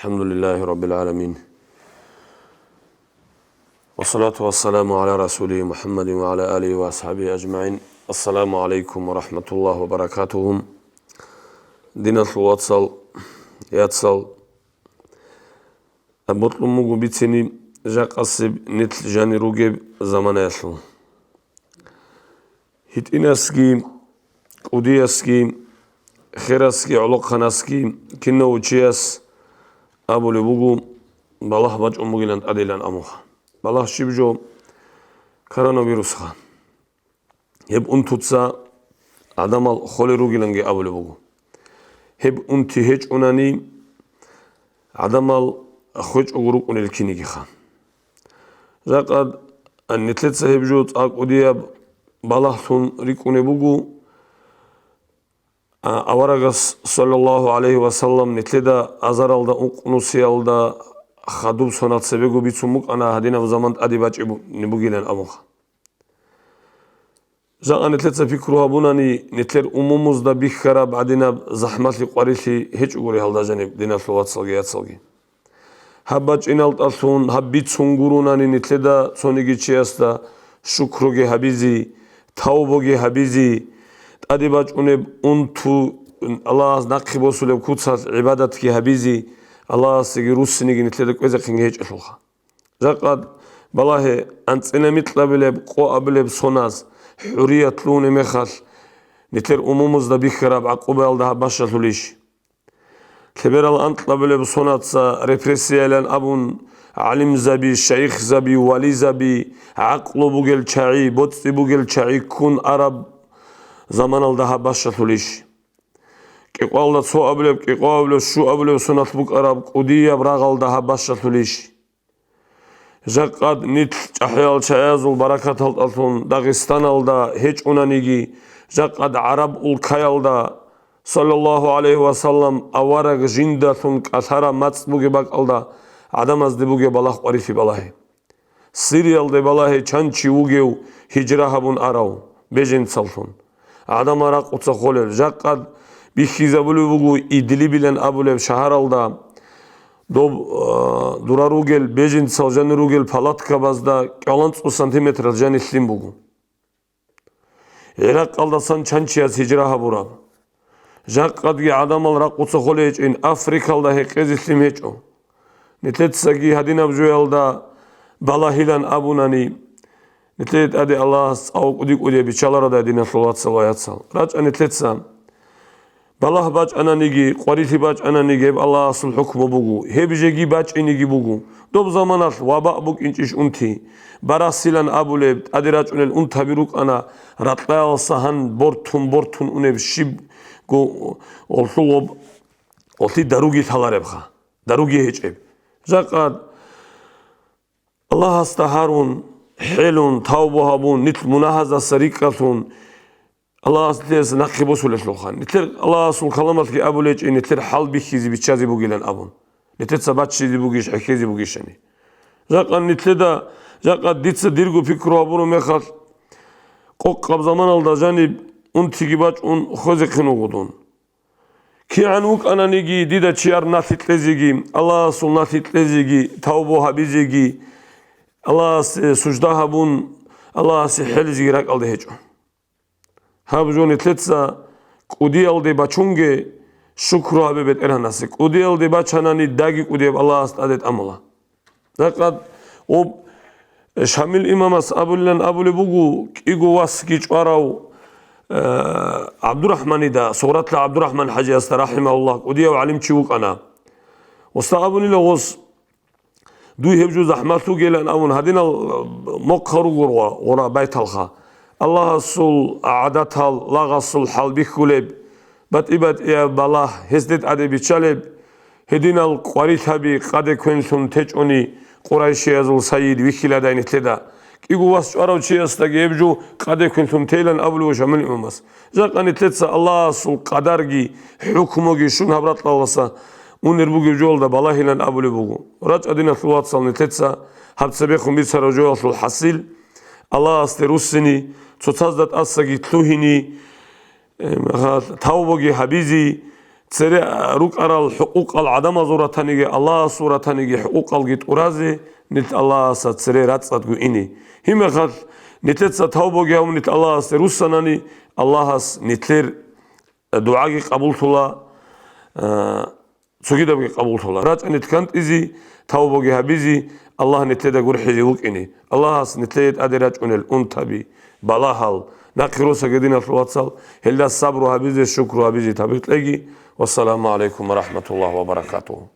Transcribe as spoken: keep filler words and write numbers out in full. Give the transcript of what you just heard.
الحمد لله رب العالمين. والصلاة والسلام على رسوله محمد وعلى آله وأصحابه أجمعين. السلام عليكم ورحمة الله وبركاته. Диналъул вацал, яцал, бокьун буго бицине жакъасеб нилъ жанир ругеб заманаялъул. ГьитӀинасги, кӀудиясги, херасги, гӀолохъанасги кинав чияс абулеб буго, балагь бачӀун бугилан тӀадилан абуха. Балагь щиб жо? Коронавирусха. Гьеб унтуца гӀадамал холел ругиланги абулеб буго. Гьеб унти гьечӀунани, гӀадамал хвечӀого рукӀунел кинигиха. Жакъа нилъеца гьеб жо цӀакъ кӀудияб балагьлъун рикӀкӀунеб буго, а, аварагас, саллаллагьу гӀалайгьи ва саллам, нилъеда азаралда ункънусиялда хадуб сонал цебего бицун букӀана, гьадинаб заман тӀаде бачӀеб бугилан абунха. Жакъа нилъеца пикру гьабунани, нилъер умумузда бихьараб гьадинаб захӀмалъи къварилъи гьечӀогури гьалда жаниб, диналъул вацалги яцалги. Гьаб бачӀиналталъун, гьаб бицун гурунани нилъеда цониги чиясда шукруги гьабизе, тавбуги гьабизе, тӀаде бачӀунеб унту Аллагьас нахъе босулеб куцалъ гӀибадатги гьабизе, Аллагьасеги руссинеги нилъеда кӀвезехъинги гьечӀелъулха. Жакъа балагье, анцӀила микьабилеб, къо абилеб соназ хӀурият лъугьунеб мехалъ, нилъер умумузда бихьараб гӀакъубаялда гьаб бащалъулищ? Лъеберал анкьабилеб сонаца репрессиялъан абун, гӀалимзаби, шайихзаби, вализаби, гӀакълу бугел чагӀи, боцӀи бугел чагӀи ккун араб заманалда гьаб бащалъулищ? КӀикъвалда цо абулеб, кӀикъвабулеб, щуабулеб соналъ букӀараб кӀудияб рагъалда гьаб бащалъулищ? Жакъад нилъ чӀахӀиял чагӀазул баракаталдалъун Дагъистаналда гьечӀунаниги, жакъад гӀараб улкаялда, саллаллагьу гӀалайгьи ва саллам, авараг жиндалъун кӀалъараб мацӀ бугеб бакӀалда гӀадамазде бугеб балагь къварилъи балагье. Сириялде балагье, чан чи вугев гьижра гьабун арав, беженцаллъун. ГӀадамал ракъуца холел, жакъад бихьизабулеб буго Идлибилан абулеб шагьаралда, доб, а, дурар ругел беженцал жанир ругел палаткабазда кӀалъанцӀ сантиметрал жанир лъим буго. ГӀиракъалдасан чан чияс гьижра гьабураб. Жакъадги гӀадамал ракъуца холей гьечӀин, Африкалда гьекъезе лъим гьечӀо. Нилъецаги гьадинаб жоялда балагьилан абунани, нилъее тӀаде Аллагьас цӀакъ кӀуди-кӀудияб биччаларада, диналъул вацал ва яцал. РачӀа нилъеца. Балагь бачӀананиги, къварилъи бачӀананиги, гьеб Аллагьасул хӀукму буго, гьеб жеги бачӀинеги буго. Доб заманалъ ваба букӀинчӀищ унти? Барасилан абулеб, тӀаде рачӀунел унтаби рукӀана, ракьаялса гьан бортун-бортун унеб щибго гъолъул гъоб, гъолъи даруги лъаларебха, даруги гьечӀеб. Жакъа Аллагьасда гьарун, хӀелун, тавбу гьабун, нилъ мунагьаздаса рикӀкӀалъун, Аллагьас нилъеца нахъе босулелъулха. Нилъер Аллагьасул каламалъги абулечӀин, нилъер хӀал бихьизе биччазе бугилан абун. Нилъеца баччизе бугищ, хӀехьезе бугищани. Жакъа нилъеда, жакъа дица дирго пикру гьабураб мехалъ, къокъаб заманалда жаниб унтиги бачӀун хвезехъин вуго дун. КигӀан вукӀананиги, дида чияр налъи кьезеги, Аллагьасул налъи кьезеги, тавбу гьабизеги, Аллагьасе сужда гьабун, Аллагьасе хӀелизеги ракӀалде гьечӀо. Гьаб жо нилъеца кӀудиялде бачунге, шукру гьабе БетӀергьанасе. КӀудиялде бачанани, дагьаб кӀудияб Аллагьас тӀаде тӀамула. Ракъад об Шамил имамас абулилан абулеб буго, кӀиго васги чӀварав, э, ГӀабдурахӀманида, Сугъратла ГӀабдурахӀман хӀажиясда, рахӀимагьуллагь, кӀудияв гӀалимчи вукӀана. Уста абунила гъос, дуй гьеб жо захӀмалъугилан абун, гьадинал, э, мохъ руго гъора байталха. Аллагьасул гӀадатал, лагъасул хӀал бихьулеб, батӀи-батӀияб балагь гьезде тӀаде биччалеб, гьединал къварилъаби къаде квенлъун течӀони, къурайшиязул сайид вихьиладай нилъеда. КӀиго вас чӀварав чиясдаги гьеб жо къаде квенлъун тейилан абулев Шамил имамас. Жакъа нилъеца Аллагьасул къадарги хӀукмуги щун гьаб ракьалдаса унер бугеб жоялда балагьилан абулеб буго. РачӀа, диналъул вацал, нилъеца гьаб цебехун бицараб жоялъул хӀасил, Аллагьасде руссини, цоцазда тӀасаги лъугьини, Э, гьал тавбуги гьабизе, цере рукӀарал хӀукъукъал гӀадамазул ратаниги, Аллагьасул ратаниги хӀукъукъалги тӀуразе, нилъ Аллагьасда цере рацӀцӀадго ине. Гьебмехалъ, нилъеца тавбаги гьабун нилъ Аллагьасде руссанани, Аллагьас нилъер дугӀаги къабуллъула, э, цогидабги къабуллъула. РачӀа нилъ кантӀизе, тавбаги гьабизе, Аллагь нилъеда гурхӀизе вукӀине. Аллагьас нилъее тӀаде рачӀунел унтаби, балагьал, нахъе росаги, диналъул вацал, гьелда сабру гьабизе, шукру гьабизе тавфикъ кьеги. Вассаламу гӀалайкум ва рахӀматуллагьи ва баракатугьу.